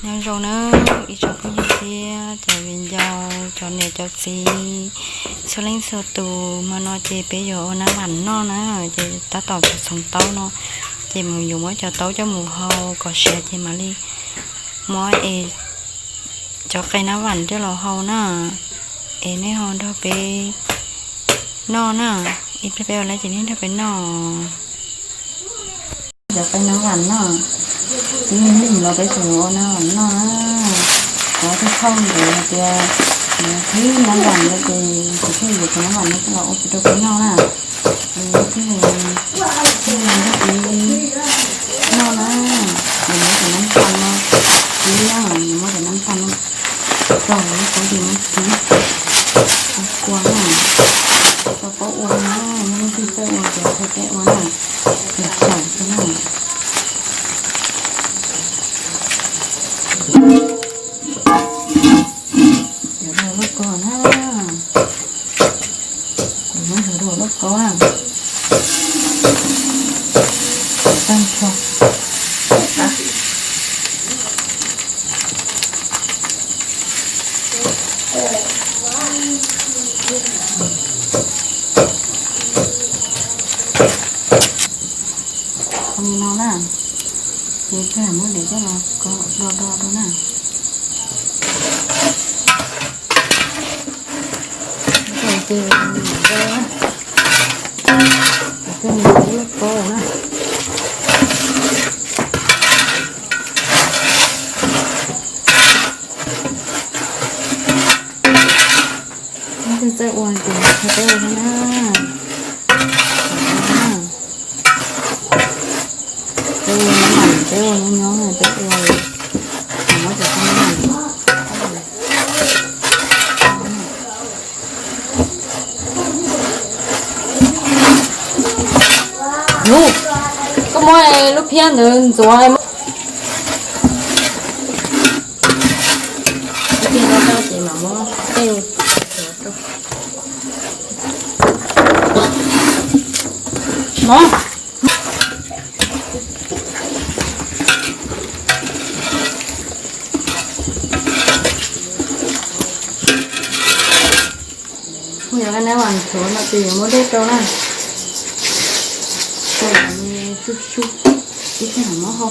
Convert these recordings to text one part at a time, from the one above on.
Nyob zoo na ib tsoom phooj ywg thiab cov viv ncaus, cov niam cov txiv, txhua leej txhua tus, hmo no ces peb yuav ua nab vam noj na. Ces tab tom txhoov taub no, ces mus yuav muab cov taub coj mus hau kom siav ces mam li muab es cov qe nab vam coj los hau na. Es nej ho nrog peb noj na, ib pliag peb ua lawm ces nej nrog peb noj. Cov qe nab vam no, ib pliag los peb tseem yuav ua nab vam noj na. Cov thauj ntawd hais tias nws qhib nab vam no ces kuv thiaj yuav cov nab vam no coj los ua rau peb noj na. Ib pliag, ib pliag nrog peb noj na. Yuav muab cov nab vam no qhib na, yuav muab cov nab vam no rau lub kaub ces muab qhib ua na. Tau paub ua na, yog leej twg txawj ua ces qhia peb ua na. Ces xyaum xwb na. Yuav rau lub kaub na. Kuv muab yuav rau lub kaub na. Tag nrho. Li no na, ces peb muab daim coj los kov do do rau na. Ces, ces nws lub kaub na. Leej twg txawj ua ces qhia peb ua thiab na. Peb ua nab vam, peb ua nyob nyob, peb ua, muab cov nab vam. Koj muab lub phiab ntawd ntxuav. Ib pliag no tau ces mam muab tej no. Kuv yuav nab vam ntxuav no ces yuav muab dej rau na. Tsuj tsuj ib teg mam muab hau.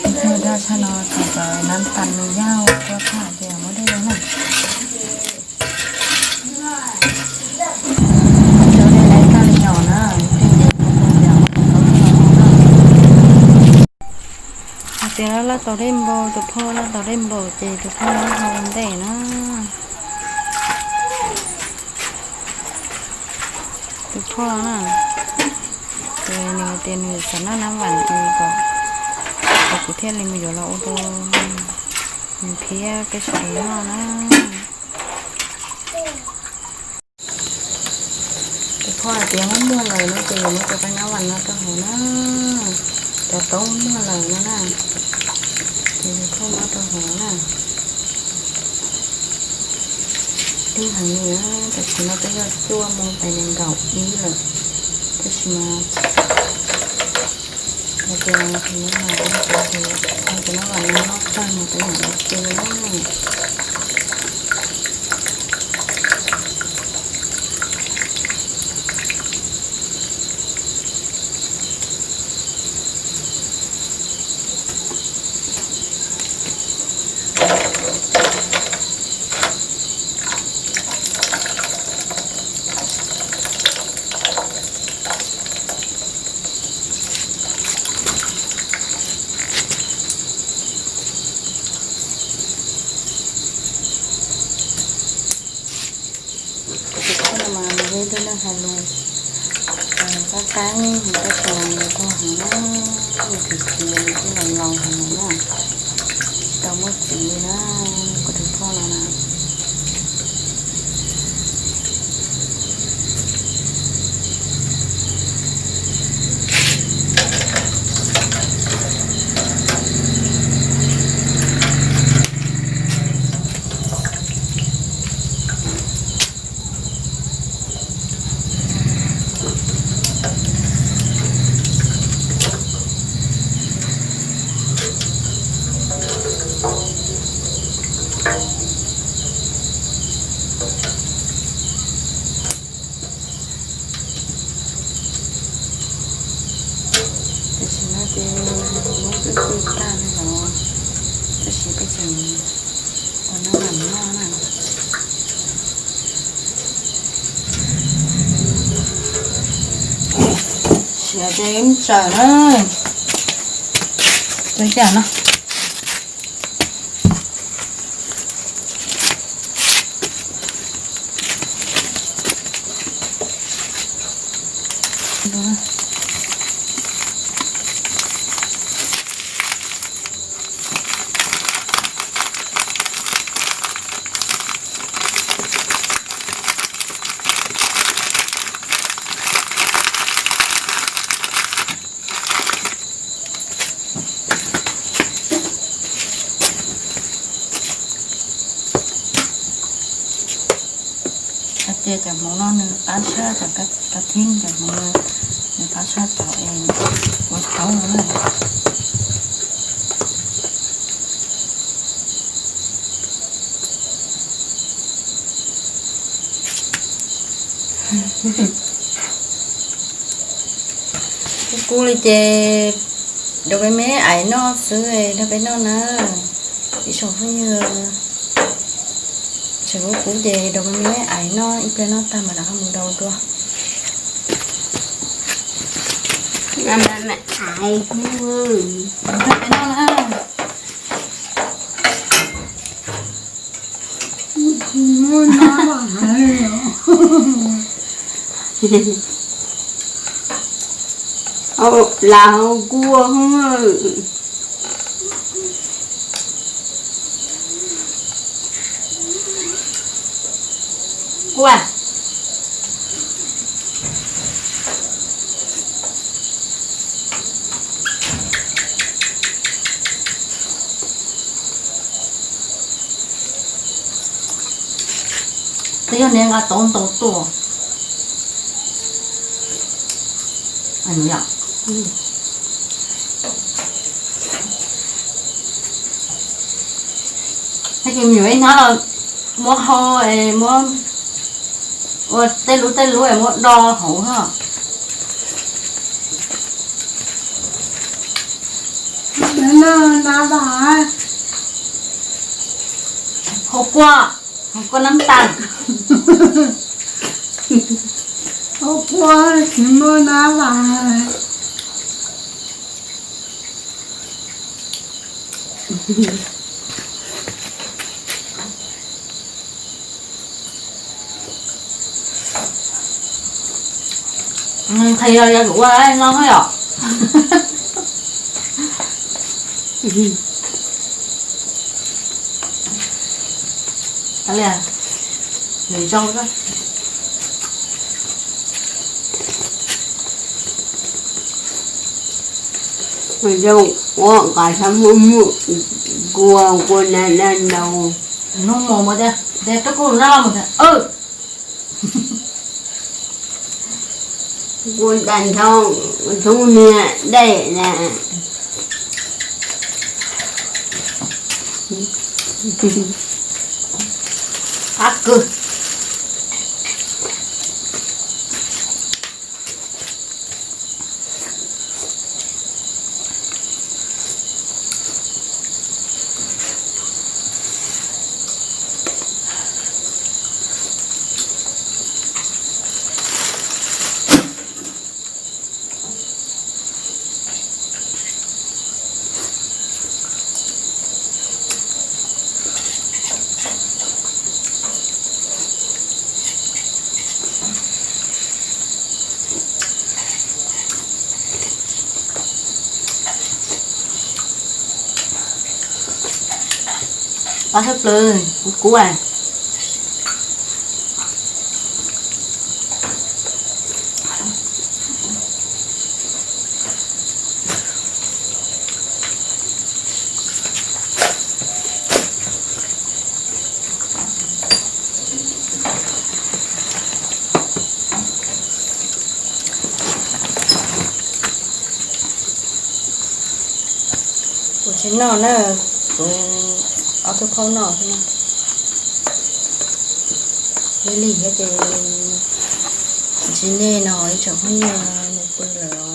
Ib teg daj tshaj no ces cov nab tas nws yaj ua tag ces muab dej rau na. Hais tias lawv laj tau dej npaum, tus phauj laj tau dej npaum ces tus phauj muab hau ntej na. Tus phauj na, ces nws hais tias nws xav noj nab vam es kom, kom kuv thiaj li mus yuav los ua rau nws thiab peb sawv daws noj na. Tus phauj hais tias muaj muaj lawm no ces yuav muab cov qe nab vam no rau hauv na. Cov taub muaj lawm no na, ces tus phauj muab rau hauv na. Twb heev li na, tam sim no twb yog cuaj moos pais nees nkaum ib lawm, tab sis mas hais tias thaum no mas cov nab vam no noj tag mas peb mam li ua na. Tus phauj no mas nws yog ib tug neeg hais lus qab qeeb, tab sis mas nws tuag heev na, nws txiv txiv nws twb laus laus heev lawm na, tsis tau muaj txiv li na, kuv tus phauj no na. Ces tsaws na, tsaws cas no. Ces cov hmoov no nws qab tshaj cov, cov thib, cov hmoov no nws qab tshaj cov es ua thaub no na. Kub kub li ces rau peb me aiv noj xwb, rau peb noj na. Ib tsoom phooj ywg, tseem kub kub ces rau peb me aiv noj, ib pliag noj tag mas rov qab mus daus dua. Rau peb noj na. Lam hau kua. Kua. Twb yog niag nqa tau ntau tuaj. Tag kis me nyuam ib hnab los muab hau, muab ua tej lub tej lub es muab do hauv na. Hau kua, hau kua nab tas. Hau kua tsis muaj nab tas. Qhia yog kuv ua no yom. Zoo. Zoo, ua nqa sab muaj muaj kua, kua na na nau. Nug mus mus tias, tias tub kuj noj mus tias, kua ntaj nthoob, thoob niag dej na. Qab kawg. Pab thawj plaws kub kub. Kuv tsis noj na, kuv ob tug phauj noj xwb na. Yog li thiab ces ntsib nej no ib tsoom phooj ywg, mus pw lawm.